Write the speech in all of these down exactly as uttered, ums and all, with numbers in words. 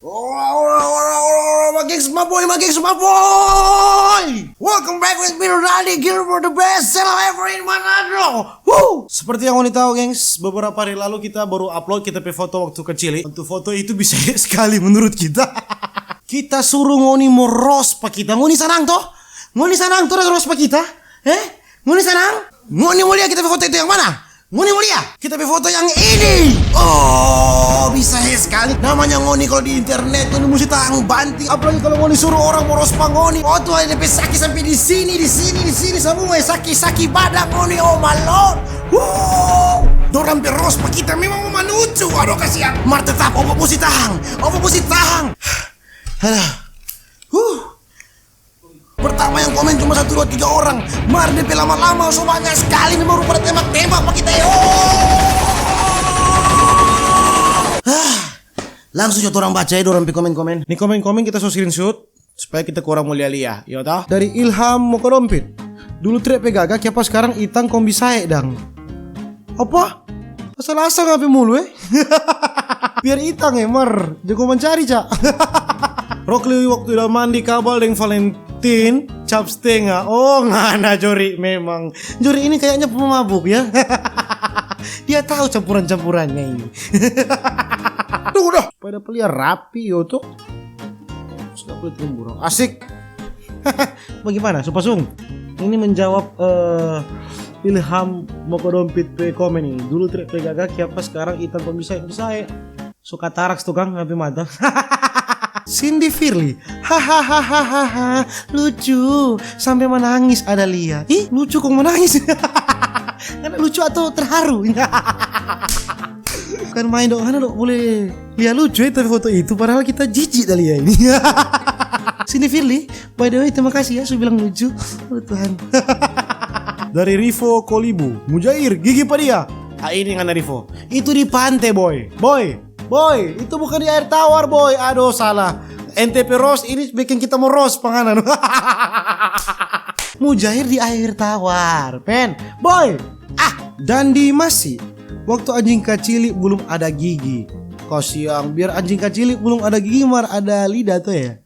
Ora, ora, ora, ora, ora, my gengs, my boy, my gengs, my boy. Welcome back with me, Randy Gilbert, the best channel ever in Manado. Woo! Seperti yang ngoni tahu, gengs, beberapa hari lalu kita baru upload kita pe foto waktu kecil. Untuk foto itu bisa sekali menurut kita. Kita suruh ngoni mo roast pa kita. Ngoni sanang toh? Ngoni sanang toh roast pa kita? Eh? Ngoni sanang? Ngoni mo lia kita pe foto itu yang mana? Ngoni mo lia? Kita pe foto yang ini. Oh, bisa he skali. Namanya ngoni kalau di internet, ngoni musti tahang banting. Apalagi kalau ngoni suruh orang mo roast pa ngoni. Oh, Tuhan, depe saki sampe di sini, di sini, di sini samua. Saki, saki badan ngoni, oh my Lord. Wuh. Dorang pe roast pa kita memang mo manucu. Aduh, kasihan. Mar tetap, opo musti tahang. Opo musti tahang. Aduh. Huh. Pertama yang komen cuma satu, dua, tiga orang. Mar depe lama-lama so banya skali, memang rupa tembak-tembak pa kita, yo. Ah, langsung jo torang baca ya dorang pe komen-komen. Ni komen-komen kita so screenshot supaya kita kurang mo lia-lia, yo toh? Dari Ilham Mokodompit. Dulu trek pe gaga, kiapa skarang itang kong bisae dang. Apa? Asal-asal ngape mulu, eh? Biar itang, eh, mar. Jago mancari, ca. Rokli waktu da mandi kabal deng Valentin, cap stenga. Oh, ngana Jori memang. Jori ini kayaknya pemabuk, ya. Dia tahu campuran-campurannya ini. Tunggu dah. Pada pelia rapi, yo, tuh. Sudah kulit lembu, asik. Bagaimana, Supasung? Ini menjawab, eh, Ilham Mokodompit pe komen ini. Dulu trek pe gaga, kiapa skarang itang kong bisae, bisae. Suka taraks tukang, ngape mata. Cindy Firly. Hahaha, lucu. Sampe manangis ada lia. Ih, lucu kong manangis. Ngana lucu atau terharu? Bukan main dok, ngana dok boleh lia lucu itu foto itu, padahal kita jijik da lia ini. Cindy Firly, by the way, terima kasih ya, su bilang lucu. Oh, Tuhan. Dari Rivo Kolibu, Mujair, gigi pa dia. Ah, ini ngana Rivo. Itu di pante, boy. Boy, boy, itu bukan di air tawar, boy. Aduh, salah. N T P roast ini bikin kita mo roast pa ngana. Mujair di air tawar, pen. Boy. Ah, dan di masi. Waktu anjing kacili belum ada gigi. Kasiang, biar anjing kacili belum ada gigi, mar ada lidah tuh ya.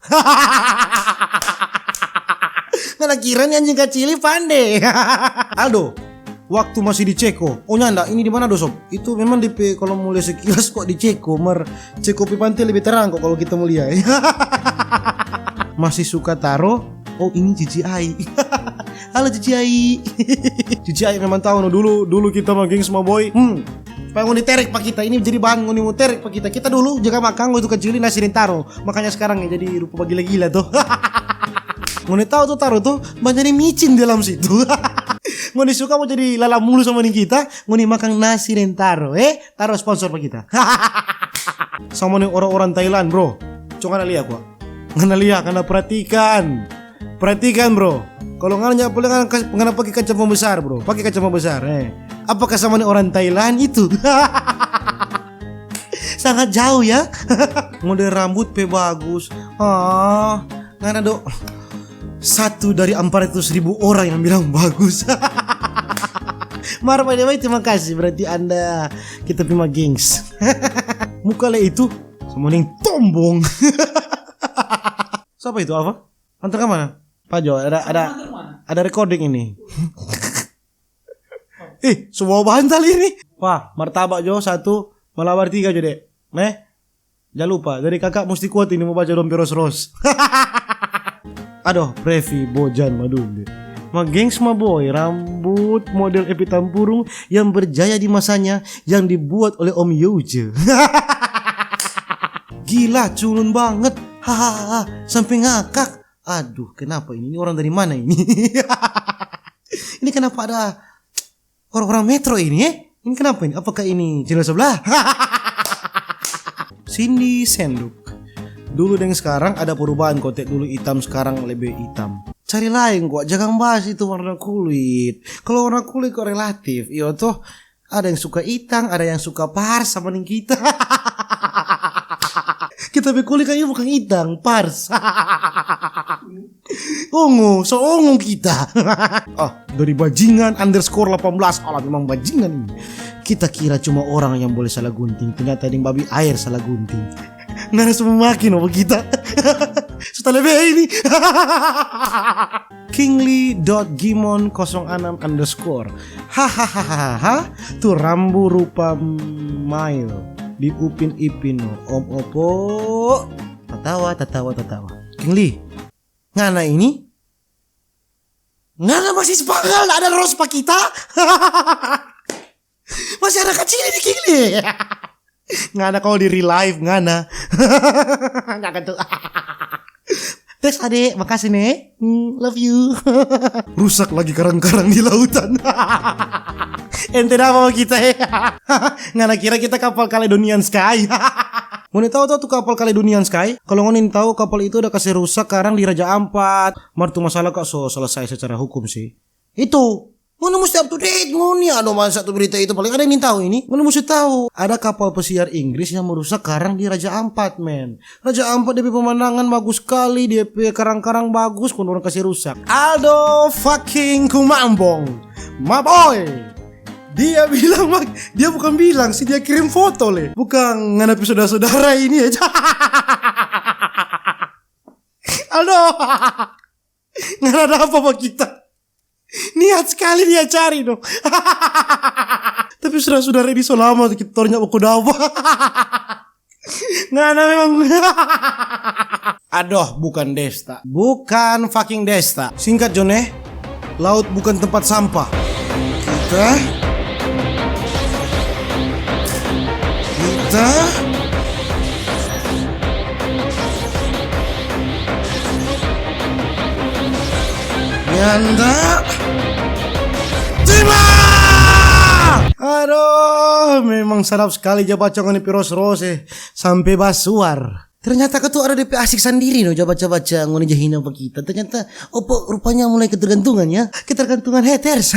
Ngana kira ni anjing kacili pande. Aldo, waktu masih di Ceko. Oh, nyanda, ini di mana do, Sob? Itu memang depe, kalau mo lia sekilas kok di Ceko, mar Ceko pe pante lebe terang kok kalau kita mo lia. Masih suka taro, oh, ini cici ai. Halo, cici ai. Cici ai memang tahu no, dulu, dulu kita mah gengs, my boy. Hmm. Supaya ngoni terek pa kita, ini jadi bahan ngoni mo terek pa kita. Kita dulu jaga makang waktu kacili nasi deng taro. Makanya skarang ya jadi rupa bagila-gila tuh. Ngoni tahu tuh taro tuh, banya deng micin di dalam situ. Ngoni suka mo jadi lala mulu sama deng kita, ngoni makang nasi deng taro, eh? Taro sponsor pa kita. Sama ni orang-orang Thailand, bro. Coba ngana lia kwa. Ngana lia, ngana perhatikan. Perhatikan, bro. Kalau ngana nyapa, ngana kas-, ngana pake kaca pembesar, bro. Pake kaca pembesar, eh. Apakah sama ni orang Thailand itu? Sangat jauh ya. Model rambut pe bagus. Ah, ngana do satu dari empat ratus ribu orang yang bilang bagus. Mar, by the way, terima kasih. Berarti Anda kita pe ma gengs. Muka le itu sama deng tombong. Siapa itu, apa? Antar ke mana? Pak Jo, ada, ada, ada recording ini. Ih, semua bahan tali ini. Wah, martabak jo satu, malabar tiga jo, Dek. Neh. Jangan lupa, dari kakak musti kuat ini mau baca dong pe ros-ros. Aduh, Previ Bojan Madumbe. Ma gengs, ma boy, rambut model Epi Tampurung yang berjaya di masanya yang dibuat oleh Om Youje. Gila, culun banget. Hahaha, sampai ngakak. Aduh, kenapa ini? Ini orang dari mana ini? Ini kenapa ada orang-orang metro ini, eh? Ini kenapa ini? Apakah ini channel sebelah? Cindy Senduk. Dulu deng skarang ada perubahan, kote dulu itam, skarang lebe itam. Cari laeng kwa, jangan bahas itu warna kulit. Kalau warna kulit kok relatif, iyo toh. Ada yang suka itang, ada yang suka pars sama deng kita. Kita pe kulit kayaknya bukan itang, pars. Ungu, so ungu kita. Ah, dari bajingan underscore delapan belas. Alah, memang bajingan ini. Kita kira cuma orang yang boleh salah gunting, ternyata deng babi aer salah gunting. Ngana so mo maki no kita. So talebe ini. Kingly dot gimon kosong anam underscore. Hahaha. Tu rambu rupa mail di upin ipin no om opo. Tatawa, tatawa, tatawa. Kingly, ngana ini? Ngana masih spanggal, ada ros pa kita? Masih ada kacili di Kingly. Ngana kalo di real life, ngana. Jangan tuh. Thanks, adek. Makasih, ne. Hmm, love you. Rusak lagi karang-karang di lautan. Ente dapa mo kita, he? Ngana kira kita kapal Caledonian Sky? Ngoni tau to tu kapal Caledonian Sky? Kalo ngoni tau, kapal itu ada kase rusak karang di Raja Ampat. Mar tu masalah kak so selesai secara hukum sih. Itu. Ngoni musti up to date ngoni. Ado masa tu berita itu, paling ada yang tau ini. Ngoni musti tau, ada kapal pesiar Inggris yang merusak karang di Raja Ampat, men. Raja Ampat, dia pe pemandangan bagus skali, dia pe karang-karang bagus, kong orang kase rusak. Aldo fucking Kumambong, my boy. Dia bilang, mak, dia bukan bilang sih, dia kirim foto le. Bukan ngana pe saudara-saudara ini aja. Aldo. Ngana dapa pa kita? Niat skali dia cari dong. Tapi sudah-sudah ini so lama kita torang nyanda baku dapa. Ngana memang. Adoh, bukan Desta. Bukan fucking Desta. Singkat jo ne, laut bukan tempat sampah. Kita, kita, nyanda, terima. Adoh, memang sadap skali ja baca ngoni pe ros-ros, eh. Sampe basuar. Ternyata katu ada depe asik sandiri no, ja baca-baca ngoni ja hina pa kita. Ternyata opo rupanya mulai ketergantungan ya, ketergantungan haters.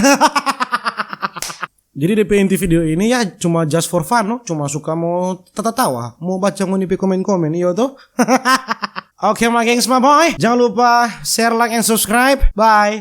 Jadi depe inti video ini ya cuma just for fun no, cuma suka mo tatatawa, mo baca ngoni pe komen-komen, iyo to? Oke, my gengs, my boy. Jangan lupa share, like, and subscribe. Bye.